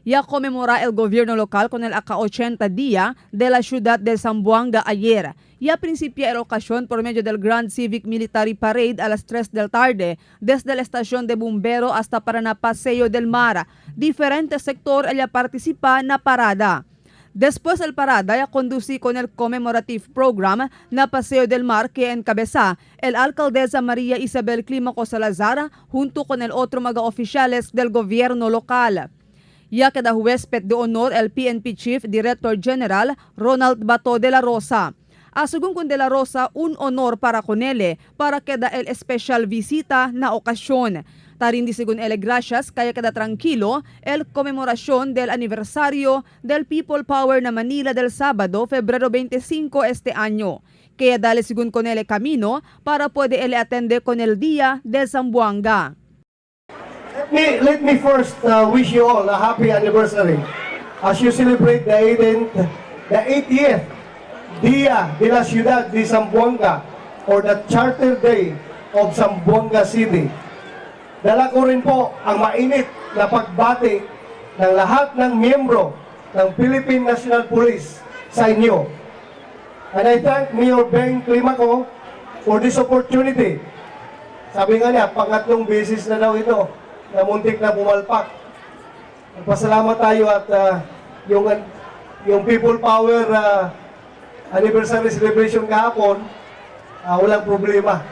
Ya conmemora el gobierno local con el ACA 80 Día de la Ciudad de Zamboanga ayer. Ya principia el ocasión por medio del Grand Civic Military Parade a las 3 del tarde, desde la estación de Bumbero hasta Paraná Paseo del Mar. Diferente sector ella participa na parada. Después del parada, ya conducí con el commemorative program na Paseo del Mar que encabeza el alcaldesa María Isabel Clímaco Salazar junto con el otro mga oficiales del gobierno local. Ya queda huésped de honor el PNP Chief Director General Ronald Bato de la Rosa. A según con de la Rosa, un honor para con él para queda el especial visita na okasyon. Tarindi según ele gracias kaya queda tranquilo el conmemoración del aniversario del People Power na Manila del sábado, Febrero 25 este año. Kaya dale según con ele camino para puede ele atende con el Día de Zamboanga. Let me first wish you all a happy anniversary as you celebrate the 80th Dia de la Ciudad de Zamboanga or the Charter Day of Zamboanga City. Dala ko rin po ang mainit na pagbati ng lahat ng miyembro ng Philippine National Police sa inyo. And I thank Mayor Beng Climaco for this opportunity. Sabi nga niya, pangatlong beses na daw ito na muntik na pumalpak. Nagpasalamat tayo at yung People Power anniversary celebration kahapon, walang problema.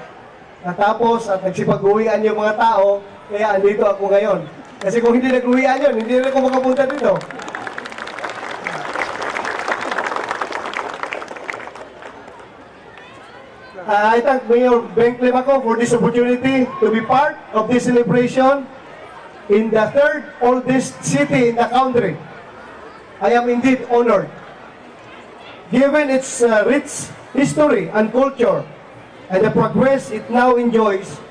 Natapos at nagsipag-uwian yung mga tao, kaya andito ako ngayon. Kasi kung hindi nag-uwian yun, hindi rin ako makapunta dito. I thank Mayor Beng Climaco for this opportunity to be part of this celebration in the third oldest city in the country. I am indeed honored. Given its rich history and culture and the progress it now enjoys,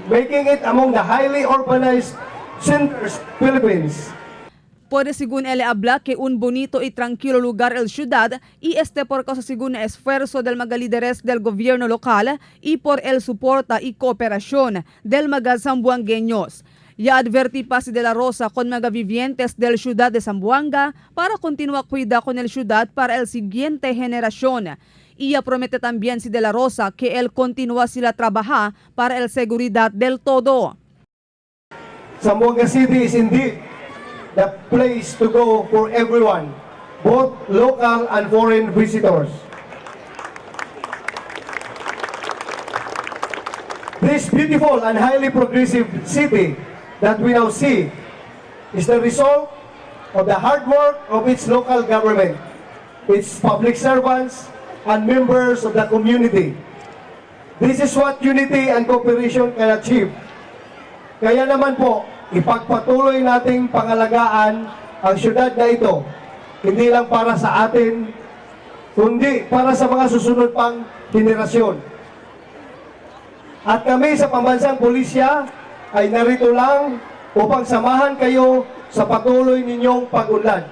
making it among the highly urbanized centers of the Philippines. Puede según él habla que un bonito y tranquilo lugar el ciudad y este por causa según esfuerzo del mga líderes del gobierno local y por el soporta y cooperación del mga zamboangueños. Ya advertí pa si De La Rosa con mga vivientes del ciudad de Zamboanga para continuar cuida con el ciudad para el siguiente generación. Y ya promete también si De La Rosa que él continúa sila trabaja para el seguridad del todo. Zamboanga City is indeed the place to go for everyone, both local and foreign visitors. This beautiful and highly progressive city that we now see is the result of the hard work of its local government, its public servants, and members of the community. This is what unity and cooperation can achieve. Kaya naman po, ipagpatuloy nating pangalagaan ang syudad na ito, hindi lang para sa atin, kundi para sa mga susunod pang henerasyon. At kami sa Pambansang Pulisya ay narito lang upang samahan kayo sa patuloy ninyong pag-unlad.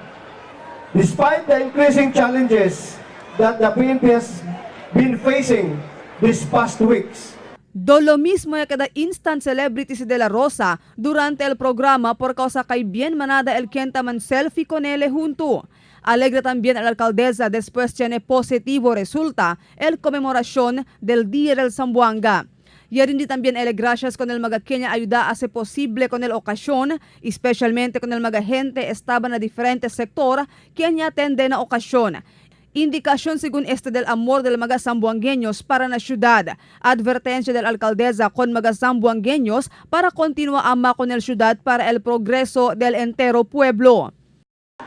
Despite the increasing challenges that the PNP has been facing these past weeks, Do lo mismo ya cada instant celebrity si De La Rosa durante el programa por causa kay bien manada el quien man selfie con él junto. Alegre también a la alcaldesa después tiene positivo resulta el conmemoración del Día del Zamboanga. Y rindi también el gracias con el mga Kenya ayuda hace posible con el ocasión, especialmente con el mga gente estaban a diferentes sector quien atende na ocasión. Indicación según este del amor del mga zamboangueños para na syudad. Advertencia del alcaldesa con mga zamboangueños para continua ama con el syudad para el progreso del entero pueblo.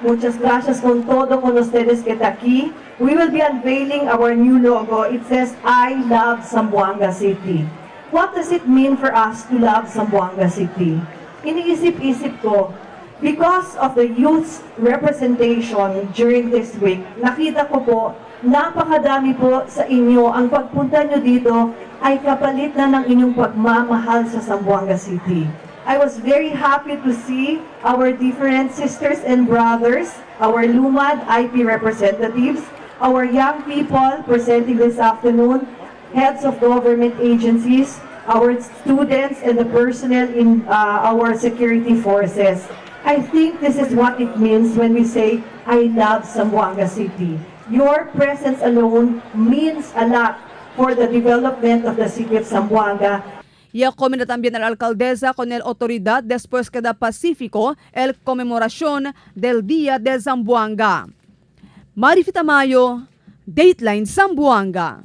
Muchas gracias con todo con ustedes que está aquí. We will be unveiling our new logo. It says, I love Zamboanga City. What does it mean for us to love Zamboanga City? Iniisip-isip ko, because of the youth's representation during this week, nakita ko po, napakadami po sa inyo. Ang pagpunta nyo dito ay kapalit na ng inyong pagmamahal sa Zamboanga City. I was very happy to see our different sisters and brothers, our Lumad IP representatives, our young people presenting this afternoon, heads of government agencies, our students and the personnel in our security forces. I think this is what it means when we say, "I love Zamboanga City." Your presence alone means a lot for the development of the city of Zamboanga. Y comenta también a la alcaldesa con el autoridad después queda pacífico el conmemoración del Día de Zamboanga. Marifi Tamayo, Dateline Zamboanga.